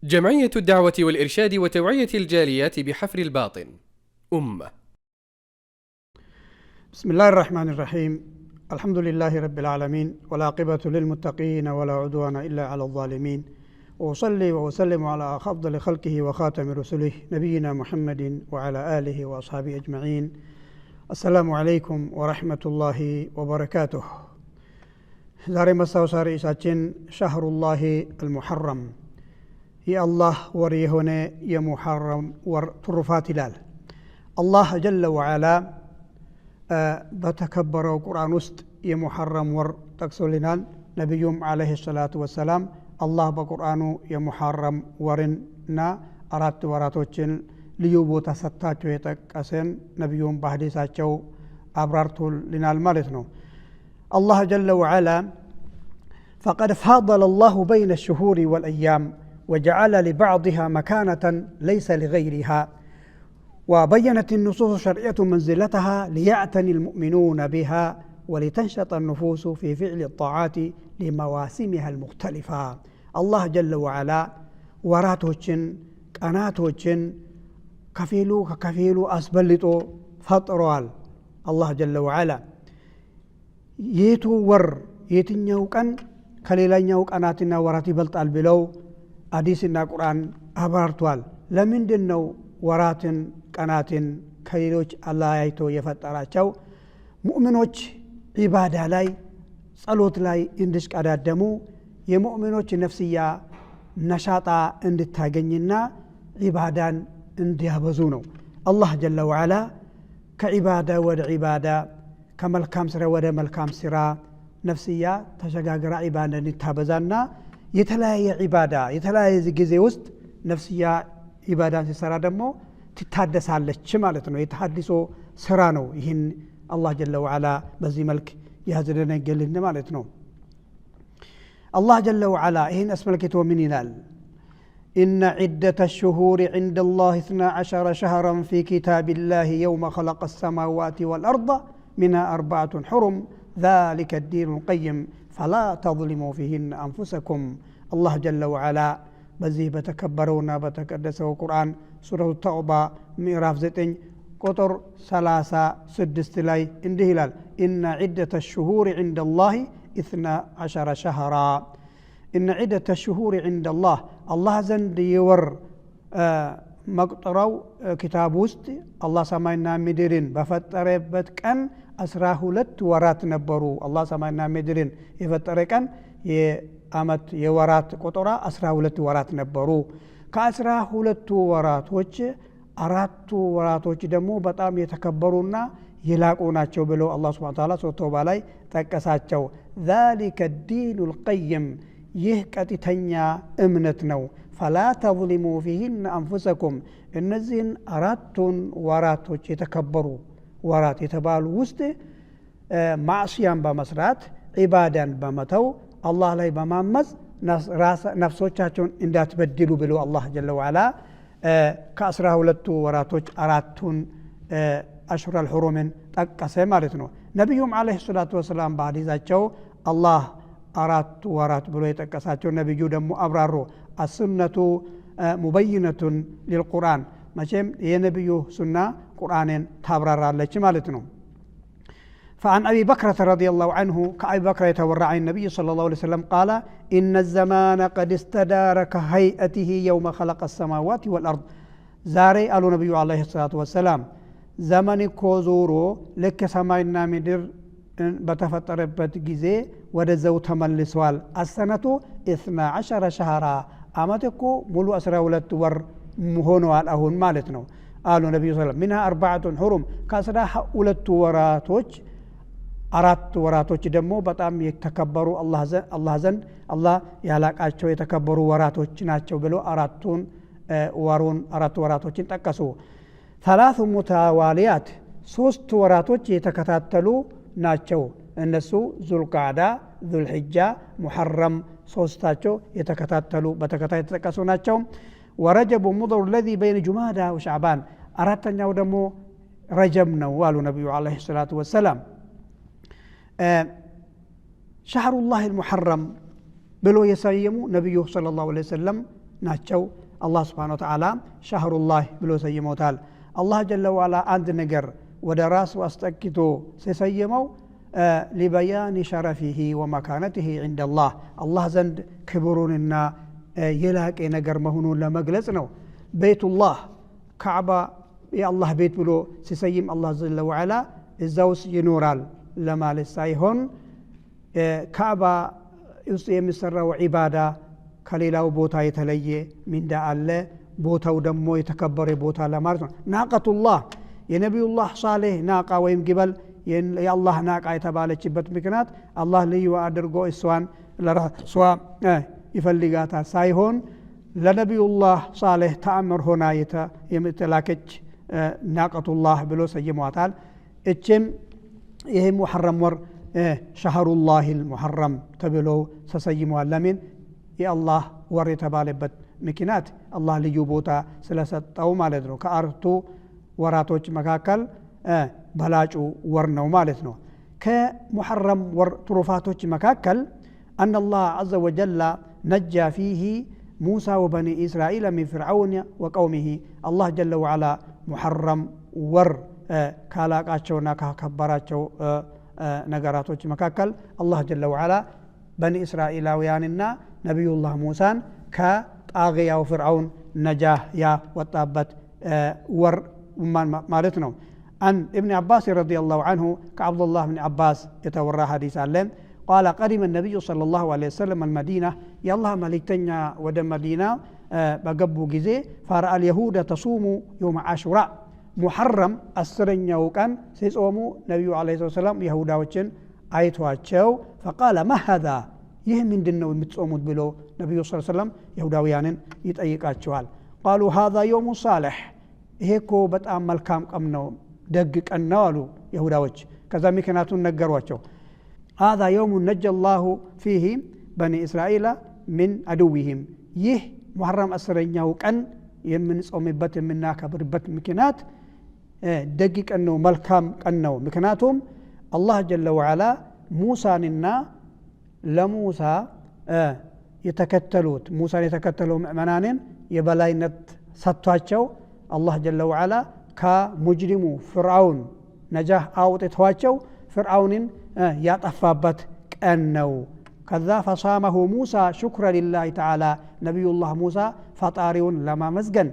جمعية الدعوة والإرشاد وتوعية الجاليات بحفر الباطن أمة. بسم الله الرحمن الرحيم، الحمد لله رب العالمين، والعاقبة للمتقين، ولا عدوان إلا على الظالمين، وأصلي وأسلم على أفضل خلقه وخاتم رسله نبينا محمد وعلى آله وأصحابه أجمعين. السلام عليكم ورحمة الله وبركاته. ዛሬ ማስታወሻ ርዕሳችን شهر الله المحرم፣ የአላህ ወር የሆነ የሙሐረም ወር ትሩፋት ይላል። አላህ ጀለ ወዓላ በተከበረው ቁርአን ውስጥ የሙሐረም ወር ጠቅሶልናል። ነቢዩም ዓለይሂ ሰላቱ ወሰላም አላህ በቁርአኑ የሙሐረም ወርንና አራት ወራቶችን ልዩ ቦታ ሰጥታቸው የጠቀሰን ነቢዩም በሐዲሳቸው አብራርቶልናል ማለት ነው። አላህ ጀለ ወዓላ فقد فاضل الله بين الشهور والأيام وجعل لبعضها مكانة ليس لغيرها، وبينت النصوص الشرعية منزلتها ليعتني المؤمنون بها ولتنشط النفوس في فعل الطاعات لمواسمها المختلفة. الله جل وعلا ወራቶችን ቀናቶችን ከፊሉ ከከፊሉ አስበልጦ ፈጥሯል። አላህ ጀለ ወዓላ የቱ ወር የትኛው ቀን ከሌላኛው ቀናትና ወራት ይበልጣል ብለው ሐዲስና ቁርአን አብራርቷል። ለምንድን ነው ወራትን ቀናትን ከሌሎች አለያይቶ የፈጠራቸው? ሙእሚኖች ዒባዳ ላይ ጸሎት ላይ እንዲሽቀዳደሙ፣ የሙእሚኖች ነፍስያ ነሻጣ እንድታገኝና ዒባዳን እንዲያበዙ ነው። አላህ ጀለ ወዓላ ከዒባዳ ወደ ዒባዳ፣ ከመልካም ስራ ወደ መልካም ስራ ነፍስያ ተሸጋግራ ዒባዳ እንድታበዛና የተለያየ ዒባዳ የተለያየ ጊዜ ውስጥ ነፍስያ ዒባዳን ሲሰራ ደግሞ ትታደሳለች ማለት ነው። የተሃድሶ ስራ ነው። ይህን አላህ ጀለ ወዓላ በዚህ መልክ ያዝደነገልን ማለት ነው። አላህ ጀለ ወዓላ ይህን አስመልክቶ ምን ይላል? إن عدة الشهور عند الله 12 شهرا في كتاب الله يوم خلق السماوات والأرض منها 4 حرم ذلك الدين القيم فلا تظلموا فيهن أنفسكم. አላህ ጀለ ወዓላ በዚህ በተከበረውና በተቀደሰው ቁርአን ሱረቱ ተውባ ምዕራፍ 9 ቁጥር 36 ላይ እንዲህ ይላል፣ إن عدة الشهور عند الله 12 شهرا. إن عدة الشهور عند الله፣ አላህ ዘንድ የወር መቁጠሪያው ኪታብ ውስጥ አላህ ሰማይና ምድርን በፈጠረበት ቀን 12 ወራት ነበሩ። አላህ ሰማይና ምድርን የፈጠረ ቀን የአመት የወራት ቆጠራ 12 ወራት ነበሩ። ከ12ቱ ወራቶች አራቱ ወራቶች ደግሞ በጣም የተከበሩና የላቁ ናቸው ብለው አላህ ሱብሓነሁ ወተዓላ ሱረቱ ተውባ ላይ ጠቀሳቸው። ذلك الدين القيم፣ ይህ ቀጥተኛ እምነት ነው። فلا تظلموا فيهن أنفسكم፣ እነዚህን አራቱን ወራቶች የተከበሩ ወራት የተባሉ ውስጥ ማዕስያን በመስራት ዒባዳን በመተው አላህ ላይ በማመፅ ነፍሶቻቸውን እንዳትበድሉ ብሎ አላህ ጀለ ወዓላ ከ12ቱ ወራቶች አራቱን አሽሁረል ሑሩምን ጠቀሰ ማለት ነው። ነቢዩም ዓለይሂ ሰላቱ ወሰላም በሐዲሳቸው አላህ አራቱ ወራት ብሎ የጠቀሳቸው ነቢዩ ደግሞ አብራሩ። السنة مبينة للقرآن፣ መቼም የነቢዩ ሱና ቁርአንን ታብራራለች ማለት ነው። فعن أبي بكرة رضي الله عنه كأبي بكرة يتورع عن النبي صلى الله عليه وسلم قال إن الزمان قد استدار كهيئته يوم خلق السماوات والأرض. ዛሬ አሉ ነቢዩ ዓለይሂ ሰላቱ ወሰላም ዘመን እኮ ዞሮ ልክ ሰማይና ምድር በተፈጠረበት ጊዜ ወደዛው ተመልሷል። السنة 12 شهرا፣ አመት እኮ ሙሉ 12 ወር ሆነዋል አሁን ማለት ነው አሉ ነቢዩ ስ منها 4 حرم፣ ከ12ቱ ወራቶች አራት ወራቶች ደግሞ በጣም የተከበሩ አላህ ዘንድ አላህ ያላቃቸው የተከበሩ ወራቶች ናቸው ብሎ አራቱን ወሩን አራት ወራቶችን ጠቀሱ። ثلاث متواليات፣ ሶስት ወራቶች የተከታተሉ ናቸው። እነሱ ዙልቃዕዳ፣ ዙልሕጃ፣ ሙሐረም ሶስታቸው የተከታተሉ በተከታይ የተጠቀሱ ናቸው። ورجب مضر الذي بين جمادى وشعبان፣ አራተኛው ደግሞ ረጀብ ነው አሉ ነቢዩ ዓለይሂ ሰላቱ ወሰላም። شهر الله المحرم ብሎ የሰየሙ ነቢዩ ሰለላሁ ዐለይሂ ወሰለም ናቸው። አላህ ስብሓነ ወተዓላ ሻህሩላህ ብሎ ሰይሞታል። አላህ ጀለ ዋላ አንድ ነገር ወደ ራሱ አስጠግቶ ሲሰይመው ሊበያኒ ሸረፊሂ ወመካነትህ ዒንደላህ፣ አላህ ዘንድ ክብሩንና የላቀ ነገር መሆኑን ለመግለጽ ነው። ቤቱላህ ካዕባ የአላህ ቤት ብሎ ሲሰይም አላህ ጀለ ወዓላ እዛ ውስጥ ይኖራል ለማለት ሳይሆን ካዕባ ውስጥ የሚሰራው ዒባዳ ከሌላው ቦታ የተለየ ሚንዳ አለ። ቦታው ደግሞ የተከበረ ቦታ ለማለት ነው። ናቀቱላህ፣ የነቢዩላህ ሳሌህ ናቃ ወይም ግበል የአላህ ናቃ የተባለችበት ምክንያት አላህ ልዩ አድርጎ እሷን ለራሷ ይፈልጋታል ሳይሆን ለነቢዩላህ ሳሌህ ተአምር ሆና የተላከች ናቀቱላህ ብሎ ሰይሟታል። እችም ይህ ሙሐረም ወር ሸህሩላህ ልሙሐረም ተብሎ ተሰይሟል። ለምን የአላህ ወር የተባለበት ምክንያት አላህ ልዩ ቦታ ስለሰጠው ማለት ነው። ከአራቱ ወራቶች መካከል በላጩ ወር ነው ማለት ነው። ከሙሐረም ወር ትሩፋቶች መካከል أن الله عز وجل نجى فيه موسى وبني إسرائيل من فرعون وقومه። አላህ ጀለ ወዓላ ሙሐረም ወር ካላቃቸውና ካከበራቸው ነገራቶች መካከል አላህ ጀለ ወዓላ በኒ እስራኤላውያንና ነቢዩላህ ሙሳን ከጣግያው ፍርዓውን ነጃህ ያወጣበት ወር ማለት ነው። عن ابن عباس رضي الله عنه፣ ከዓብዱላህ ብን ዓባስ የተወራ ሐዲስ አለ። قال قدم النبي صلى الله عليه وسلم المدينة፣ የአላህ መልእክተኛ ወደ መዲና በገቡ ጊዜ فرأى اليهود تصوم يوم عاشوراء፣ ሙሐረም 10ኛው ቀን ሲጾሙ ነቢዩ ዓለይሂ ሰላም የሁዳዎችን አይቷቸው فقال ما هذا፣ ይህ ምንድን ነው የምትጾሙት ብሎ ነቢዩ ስ ሰለም ይሁዳውያንን ይጠይቃቸዋል። قالوا هذا يوم صالح፣ ይሄ እኮ በጣም መልካም ቀን ነው፣ ደግ ቀን ነው አሉ ይሁዳዎች። ከዛ ምክንያቱን ነገሯቸው። هذا يوم نجى الله فيه بني إسرائيل من عدوهم፣ ይህ ሙሐረም 10ኛው ቀን የምንጾምበት የምናከብርበት ምክንያት ደግ ቀን ነው፣ መልካም ቀን ነው። ምክንያቱም አላህ ጀለ ወዓላ ሙሳንና ለሙሳ የተከተሉት፣ ሙሳን የተከተሉ ምዕመናንን የበላይነት ሰጥቷቸው አላህ ጀለ ወዓላ ከሙጅሪሙ ፍርዓውን ነጃህ አውጥቷቸው ፍርዓውንን ያጠፋበት ቀን ነው። ከዛ ፈሳመሁ ሙሳ ሽኩረ ሊላሂ ተዓላ፣ ነቢዩላህ ሙሳ ፈጣሪውን ለማመስገን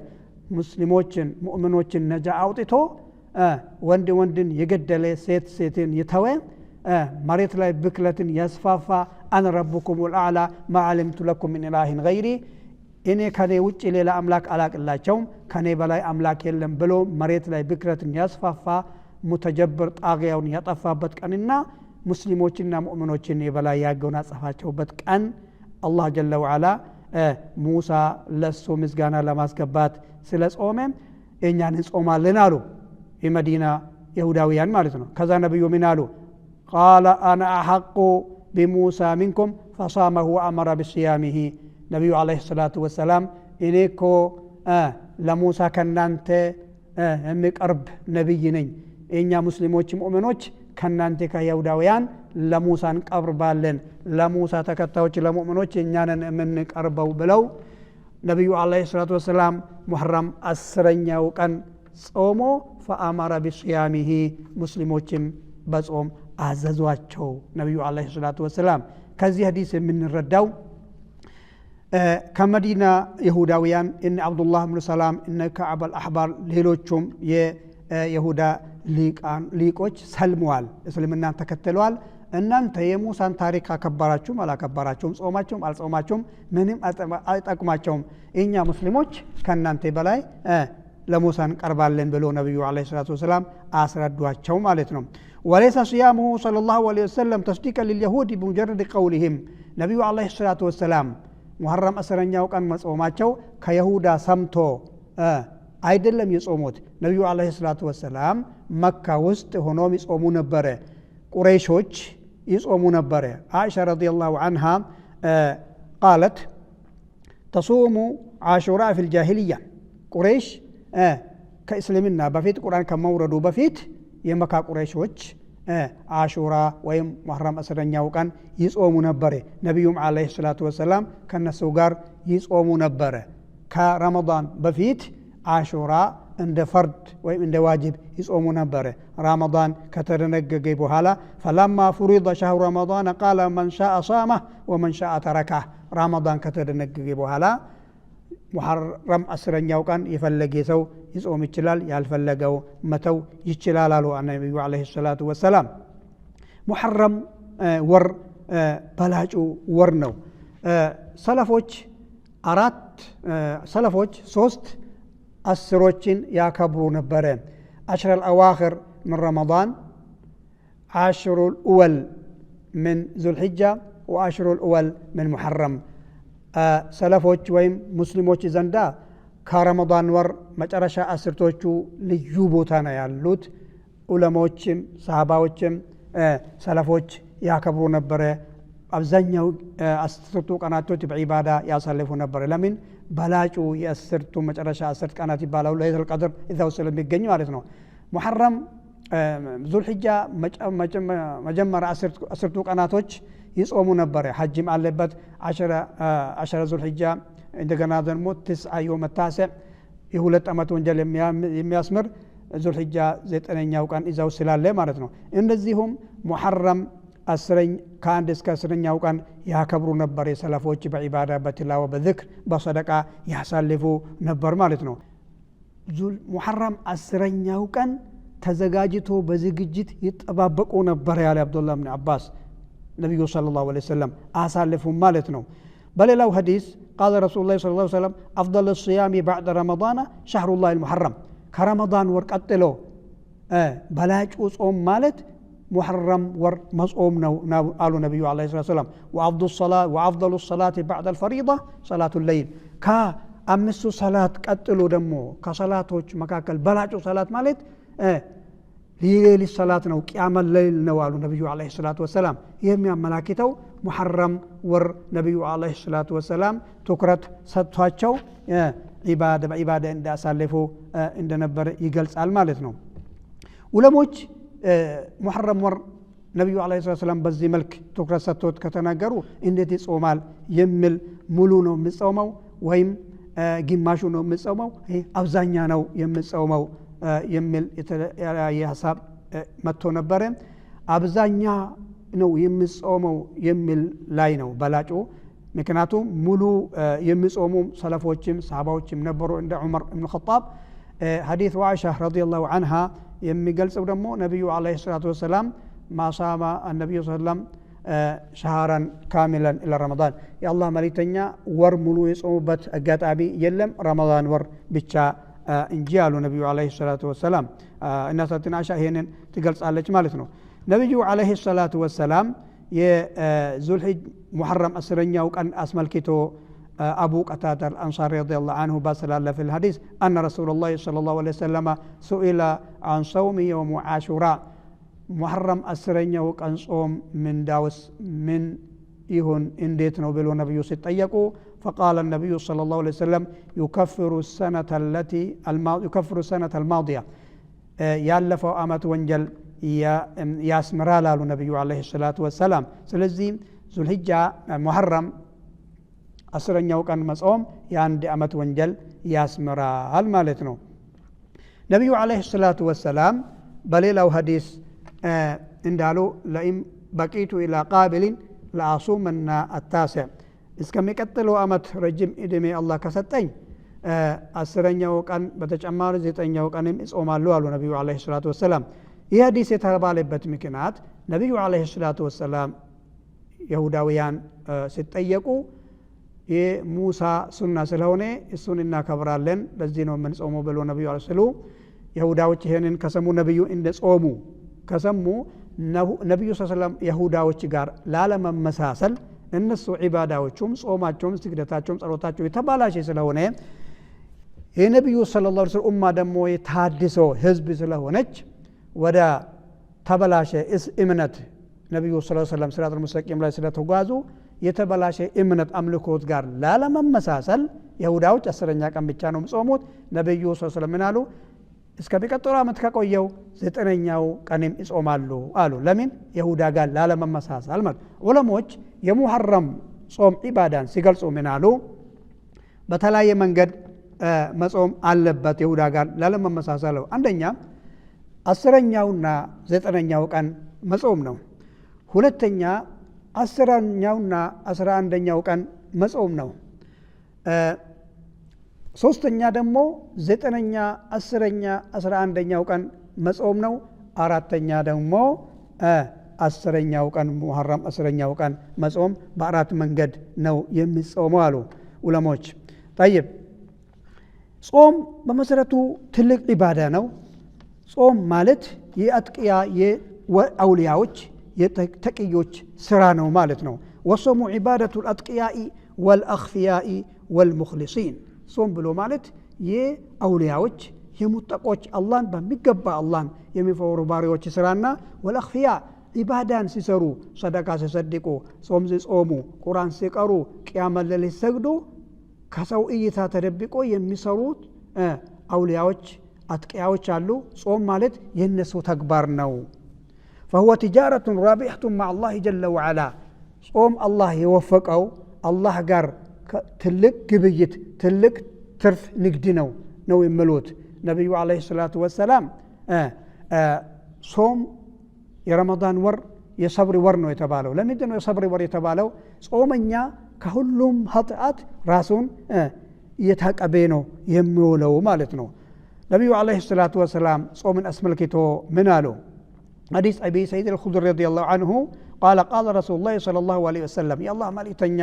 ሙስሊሞችን ሙእምኖችን ነጃ አውጥቶ ወንድ ወንድን የገደለ፣ ሴት ሴትን የተወ፣ መሬት ላይ ብክለትን ያስፋፋ፣ أنا ربكم الأعلى ما علمت لكم من إله غيري፣ እኔ ከኔ ውጭ ሌላ አምላክ አላቅላቸውም፣ ከኔ በላይ አምላክ የለም ብሎ መሬት ላይ ብክለትን ያስፋፋ ሙተጀብር ጣጊያውን ያጠፋበት ቀንና ሙስሊሞችና ሙእምኖችን የበላይ ያጎናጸፋቸውበት ቀን አላህ ጀለ ወዓላ ሙሳ ለሱ ምስጋና ለማስገባት ስለ ጾመ እኛን እንጾማለን አሉ የመዲና ይሁዳውያን ማለት ነው። ከዛ ነቢዩ ምን አሉ? قال أنا أحق بموسى منكم فصامه وأمر بصيامه። ነቢዩ ዓለይሂ ሰላቱ ወሰላም እኔ እኮ ለሙሳ ከናንተ የሚቀርብ ነቢይ ነኝ፣ እኛ ሙስሊሞች ሙእምኖች ከናንተ ከይሁዳውያን ለሙሳ እንቀርባለን፣ ለሙሳ ተከታዮች ለሙእምኖች እኛንን የምንቀርበው ብለው ነቢዩ ዓለይሂ ሰላቱ ወሰላም ሙሐረም 10ኛው ቀን ጾሞ ፈአመረ ቢስያሚሂ፣ ሙስሊሞችም በጾም አዘዟቸው ነቢዩ ዓለይሂ ሰላቱ ወሰላም። ከዚህ ሐዲስ የምንረዳው ከመዲና ይሁዳውያን እነ አብዱላህ ብኑ ሰላም፣ እነ ከዓብ አልአሕባር፣ ሌሎቹም የይሁዳ ሊቆች ሰልመዋል፣ እስልምናን ተከትለዋል። እናንተ የሙሳን ታሪክ አከበራችሁም አላከበራችሁም፣ ጾማችሁም አልጾማችሁም ምንም አይጠቅማቸውም። እኛ ሙስሊሞች ከእናንተ በላይ ለሙሳ እንቀርባለን ብሎ ነቢዩ ዓለይሂ ሰላቱ ወሰላም አስረዷቸው ማለት ነው። وليس صيامه صلى الله عليه وسلم تصديقا لليهود بمجرد قولهم። ነቢዩ ዓለይሂ ሰላቱ ወሰላም ሙሐረም 10ኛው ቀን መጾማቸው ከይሁዳ ሰምቶ አይደለም የጾሙት። ነቢዩ ዓለይሂ ሰላቱ ወሰላም መካ ውስጥ ሆኖም ይጾሙ ነበረ። ቁረይሾች ይጾሙ ነበረ። አይሻ ረዲየላሁ ዐንሃ قالت تصوم عاشوراء في الجاهلية። ቁረይሽ ከእስልምና በፊት፣ ቁርአን ከመውረዱ በፊት የመካ ቁረይሾች አሹራ ወይም ሙሐረም 10ኛው ቀን ይጾሙ ነበረ። ነቢዩም ዓለይሂ ሰላቱ ወሰላም ከነሱ ጋር ይጾሙ ነበረ። ከረመዳን በፊት አሹራ እንደ ፈርድ ወይም እንደ ዋጅብ ይጾሙ ነበረ። ረመዳን ከተደነገገ በኋላ ፈለማ ፉሪደ ሸህሩ ረመዳን ቃለ መን ሻአ ሳመህ ወመን ሻአ ተረካህ። ረመዳን ከተደነገገ በኋላ ሙሐረም 10ኛው ቀን የፈለገ ሰው ይጾም ይችላል፣ ያልፈለገው መተው ይችላል አሉ ነቢዩ ዓለይሂ ሰላቱ ወሰላም። ሙሐረም ወር በላጩ ወር ነው። ሰለፎች 4 ሰለፎች 3 አስሮችን ያከብሩ ነበረ። አሽረል አዋኺር ምን ረመዳን፣ አሽሩል ኡወል ምን ዙልሒጃ ወአሽሩል ኡወል ምን ሙሐረም። ሰለፎች ወይም ሙስሊሞች ዘንዳ ከረመዳን ወር መጨረሻ አስርቶቹ ልዩ ቦታ ነው ያሉት። ዑለሞችም ሰሃባዎችም ሰለፎች ያከብሩ ነበረ። አብዛኛው 10ቱ ቀናቶች በዒባዳ ያሳልፉ ነበር። ለምን? በላጩ የአስርቱ መጨረሻ 10 ቀናት ይባላሉ። ለይለቱል ቀድር እዛው ስለሚገኝ ማለት ነው። ሙሐረም ዙልሒጃ መጀመሪያ 10ቱ ቀናቶች ይጾሙ ነበር። ሐጅም አለበት 10 ዙልሒጃ፣ እንደገና ደግሞ 9 የውመ ታሲዕ የሁለት ዓመት ወንጀል የሚያስምር ዙልሒጃ 9ኛው ቀን እዛው ስላለ ማለት ነው። እንደዚሁም ሙሐረም ከአንድ እስከ 10ኛው ቀን ያከብሩ ነበር። የሰለፎች በዒባዳ በትላዋ በዝክር በሰደቃ ያሳልፉ ነበር ማለት ነው። ሙሐረም 10ኛው ቀን ተዘጋጅቶ በዝግጅት ይጠባበቁ ነበር ያለ አብዱላህ ብን አባስ ነቢዩ ሰለላሁ ዐለይሂ ወሰለም አሳልፉ ማለት ነው። በሌላው ሐዲስ ቃለ ረሱሉላህ ሰለላሁ ዐለይሂ ወሰለም አፍደሉ ሲያሚ ባዕደ ረመዳን ሸህሩላሂል ሙሐረም። ከረመዳን ወር ቀጥሎ በላጩ ጾም ማለት ሙሐረም ወር መጾም ነው አሉ ነቢዩ ዐለይሂ ሰላቱ ወሰላም። ወአፍደሉ ሰላቲ ባዕደ አልፈሪዳ ሰላቱ ለይል። ከአምስቱ ሰላት ቀጥሎ ደግሞ ከሰላቶች መካከል በላጩ ሰላት ማለት የሌሊት ሰላት ነው፣ ቂያመ ለይል ነው አሉ ነቢዩ ዐለይሂ ሰላቱ ወሰላም። ይህ የሚያመላክተው ሙሐረም ወር ነቢዩ ዐለይሂ ሰላቱ ወሰላም ትኩረት ሰጥቷቸው በዒባዳ እንዳሳለፉ እንደነበር ይገልጻል ማለት ነው። ዑለሞች ሙሐረም ወር ነቢዩ ዐለይሂ ሰላቱ ወሰላም በዚህ መልክ ትኩረት ሰጥቶት ከተናገሩ እንዴት ይጾማል የሚል ሙሉ ነው የሚጾመው ወይም ግማሹ ነው የሚጾመው፣ ይሄ አብዛኛ ነው የሚጾመው የሚል የተለያየ ሐሳብ መጥቶ ነበር። አብዛኛ ነው የሚጾመው የሚል ላይ ነው በላጩ። ምክንያቱም ሙሉ የሚጾሙ ሰለፎችም ሰሃባዎችም ነበሩ እንደ ዑመር ኢብኑ ኸጣብ። ሐዲስ ዓኢሻ ረዲየላሁ ዐንሃ የሚገልጸው ደግሞ ነብዩ ዐለይሂ ሰላቱ ወሰላም ማሳማ ነብዩ ሰለላሁ ዐለይሂ ወሰለም ሸሃራን ካሚለን ኢላ ረመዳን፣ የአላህ መልእክተኛ ወር ሙሉ የጾሙበት አጋጣሚ የለም ረመዳን ወር ብቻ እንጂ አሉ ነብዩ ዐለይሂ ሰላቱ ወሰላም። እናታችን ዓኢሻ ይሄንን ትገልጻለች ማለት ነው። ነብዩ ዐለይሂ ሰላቱ ወሰላም የዙልሒጅ ሙሐረም 10ኛው ቀን አስመልክቶ አቡ ቀታዳ አልአንሳሪ ረዲየላሁ ዐንሁ ባስተላለፈው ሐዲስ አነ ረሱሉላህ ሰለላሁ ዐለይሂ ወሰለም ሱኢለ ዐን ሰውሚ የውም ዓሹራ፣ ሙሐረም 10ኛው ቀን ጾም ምንዳውስ ምን ይሁን እንዴት ነው ብሎ ነብዩ ሲጠየቁ فقال النبي صلى الله عليه وسلم يكفر السنة التي يكفر السنة الماضية، ያለፈው አመት ወንጀል ያስምራል አሉ ነብዩ ዐለይሂ ሰላቱ ወሰላም። ስለዚህ ዙልሂጃ ሙሐረም 10ኛው ቀን መጾም የአንድ አመት ወንጀል ያስምራል ማለት ነው። ነብዩ ዐለይሂ ሰላቱ ወሰላም በሌላው ሐዲስ እንዳሉ ለኢን በቂቱ ኢላ ቃቢሊን ለአሱመና አታሲዕ፣ እስከሚቀጥለው አመት ረጅም እድሜ አላህ ከሰጠኝ 10ኛው ቀን በተጨማሪ 9ኛው ቀንም እጾማለሁ አሉ ነብዩ ዐለይሂ ሰላቱ ወሰላም። ይህ ሐዲስ የተባለበት ምክንያት ነብዩ ዐለይሂ ሰላቱ ወሰላም ይሁዳውያን ሲጠየቁ የሙሳ ሱና ስለሆነ እሱን እናከብራለን ለዚህ ነው የምንጾመው ብሎ ነብዩ ዐለይሂ ሰላም ይሁዳዎች ይሄንን ከሰሙ ነብዩ እንደጾሙ ከሰሙ ነብዩ ሰለላሁ ዐለይሂ ወሰለም ይሁዳዎች ጋር ላለመመሳሰል እነሱ ዒባዳዎቹም ጾማቸውም ስግደታቸውም ጸሎታቸው የተባላሸ ስለሆነ የነብዩ ሰለላሁ ዐለይሂ ወሰለም ኡማ ደግሞ የታድሶ ህዝብ ስለሆነች ወደ ተበላሸ እምነት ነብዩ ሰለላሁ ዐለይሂ ወሰለም ሲራጡል ሙስተቂም ላይ ስለተጓዙ የተበላሸ እምነት አምልኮት ጋር ላለመመሳሰል ይሁዳዎች 10ኛ ቀን ብቻ ነው የሚጾሙት። ነብዩ ሰለላሁ ዐለይሂ ወሰለም ምን አሉ? እስከሚቀጥለው ዓመት ከቆየው 9ኛው ቀንም ይጾማሉ አሉ። ለምን? ይሁዳ ጋር ላለመመሳሰል ማለት። ዑለሞች የሙሐረም ጾም ዒባዳን ሲገልጹ ምን አሉ? በተለያየ መንገድ መጾም አለበት ይሁዳ ጋር ላለመመሳሰለው። አንደኛ 10ኛውና 9ኛው ቀን መጾም ነው። ሁለተኛ 10ኛውና 11ኛው ቀን መጾም ነው። ሶስተኛ ደግሞ 9ኛ 10ኛ 11ኛው ቀን መጾም ነው። አራተኛ ደግሞ 10ኛው ቀን ሙሐረም 10ኛው ቀን መጾም በአራት መንገድ ነው የሚጾመው አሉ ዑለሞች። ጠይብ ጾም በመሰረቱ ትልቅ ኢባዳ ነው። ጾም ማለት የአጥቂያ የአውሊያዎች የተቂዮች ስራ ነው ማለት ነው። ወሶሙ ዒባደቱ አልአጥቂያኢ ወልአኽፊያኢ ወልሙኽሊሲን። ጾም ብሎ ማለት የአውሊያዎች የሙጠቆች አላህን በሚገባ አላህን የሚፈሩ ባሪዎች ስራና ወልአኽፊያ ኢባዳን ሲሰሩ ሰደቃ ሲሰድቁ ጾም ሲጾሙ ቁርአን ሲቀሩ ቅያመ ሌሊት ሲሰግዱ ከሰው እይታ ተደብቆ የሚሰሩት አውሊያዎች አጥቂያዎች አሉ። ጾም ማለት የነሱ ተግባር ነው። فهو تجارة رابحة مع الله جل وعلا። ጾም አላህ የወፈቀው አላህ ጋር ትልቅ ግብይት ትልቅ ትርፍ ንግድ ነው የሚሉት ነቢዩ ዓለይሂ ሰላቱ ወሰላም። ጾም የረመዳን ወር የሰብር ወር ነው የተባለው። ለምንድን ነው የሰብር ወር የተባለው? ጾመኛ ከሁሉም ኃጢአት ራሱን እየታቀበ ነው የሚውለው ማለት ነው። ነቢዩ ዓለይሂ ሰላቱ ወሰላም ጾምን አስመልክቶ ምን አሉ? ሐዲስ አቢ ሰዒድ አልኹድሪ ረዲየላሁ ዐንሁ ቃለ ቃለ ረሱሉላሂ ሰለላሁ ዐለይሂ ወሰለም የአላህ መልእክተኛ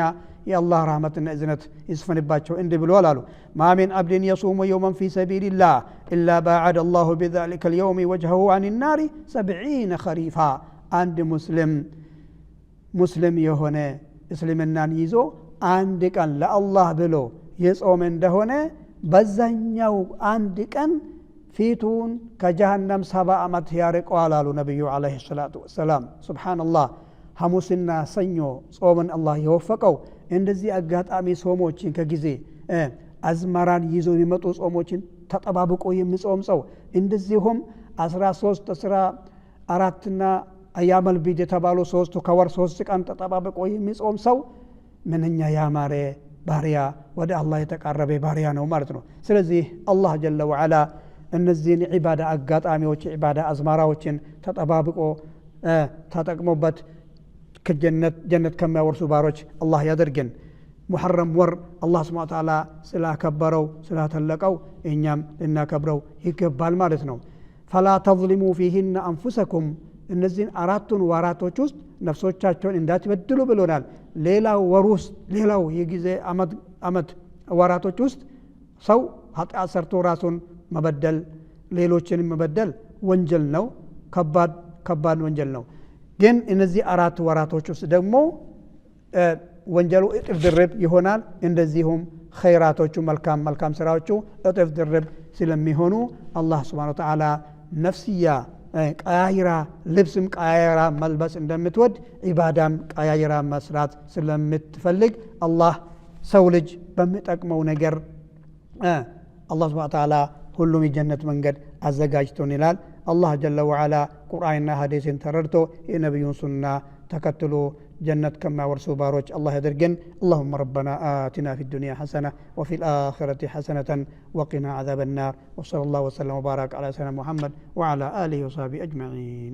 የአላህ ረህመትና እዝነት ይስፈንባቸው እንዲህ ብለዋል አሉ ما من عبد يصوم يوما في سبيل الله إلا باعد الله بذلك اليوم وجهه عن النار 70 خريفا። አንድ ሙስሊም የሆነ እስልምናን ይዞ አንድ ቀን ለአላህ ብሎ የጾመ እንደሆነ በዛኛው አንድ ቀን ፊቱን ከጀሃነም 70 ዓመት ያርቀዋል አሉ ነቢዩ ዓለይሂ ሰላቱ ወሰላም። ሱብሓነላህ። ሐሙስና ሰኞ ጾምን አላህ የወፈቀው እንደዚህ አጋጣሚ ጾሞችን ከጊዜ አዝመራን ይዞ የሚመጡ ጾሞችን ተጠባብቆ የሚጾም ሰው እንደዚሁም 13 14ና አያመል ቢድ የተባሉ 3 ከወር 3 ቀን ተጠባብቆ የሚጾም ሰው ምንኛ ያማረ ባሪያ ወደ አላህ የተቃረበ ባሪያ ነው ማለት ነው። ስለዚህ አላህ ጀለ ወዐላ እነዚህን ዒባዳ አጋጣሚዎች ዒባዳ አዝማራዎችን ተጠባብቆ ተጠቅሞበት ከጀነት ጀነት ከሚያወርሱ ባሮች አላህ ያደርገን። ሙሐረም ወር አላህ ሱብሓነሁ ወተዓላ ስላከበረው ስላተለቀው እኛም ልናከብረው ይገባል ማለት ነው። ፈላ ተዝሊሙ ፊሂነ አንፉሰኩም እነዚህን አራቱን ወራቶች ውስጥ ነፍሶቻቸውን እንዳትበድሉ ብሎናል። ሌላው ወር ውስጥ ሌላው የጊዜ አመት ወራቶች ውስጥ ሰው ኃጢአት ሰርቶ ራሱን መበደል ሌሎችንም መበደል ወንጀል ነው፣ ከባድ ከባድ ወንጀል ነው። ግን እነዚህ አራት ወራቶች ውስጥ ደግሞ ወንጀሉ እጥፍ ድርብ ይሆናል። እንደዚሁም ኸይራቶቹ መልካም መልካም ስራዎቹ እጥፍ ድርብ ስለሚሆኑ አላህ ሱብሓነሁ ወተዓላ ነፍስያ ቀያይራ ልብስም ቀያይራ መልበስ እንደምትወድ ዒባዳም ቀያይራ መስራት ስለምትፈልግ አላህ ሰው ልጅ በሚጠቅመው ነገር አላህ ሱብሓነሁ ወተዓላ ሁሉም የጀነት መንገድ አዘጋጅቶን ይላል። አላህ ጀለ ወዐላ ቁርአንና ሐዲስን ተረድቶ የነቢዩን ሱና ተከትሎ ጀነት ከሚያወርሱ ባሮች አላህ ያድርገን። اللهم ربنا آتنا في الدنيا حسنة وفي الآخرة حسنة وقنا عذاب النار وصلى الله وسلم وبارك على سيدنا محمد وعلى آله وصحبه أجمعين።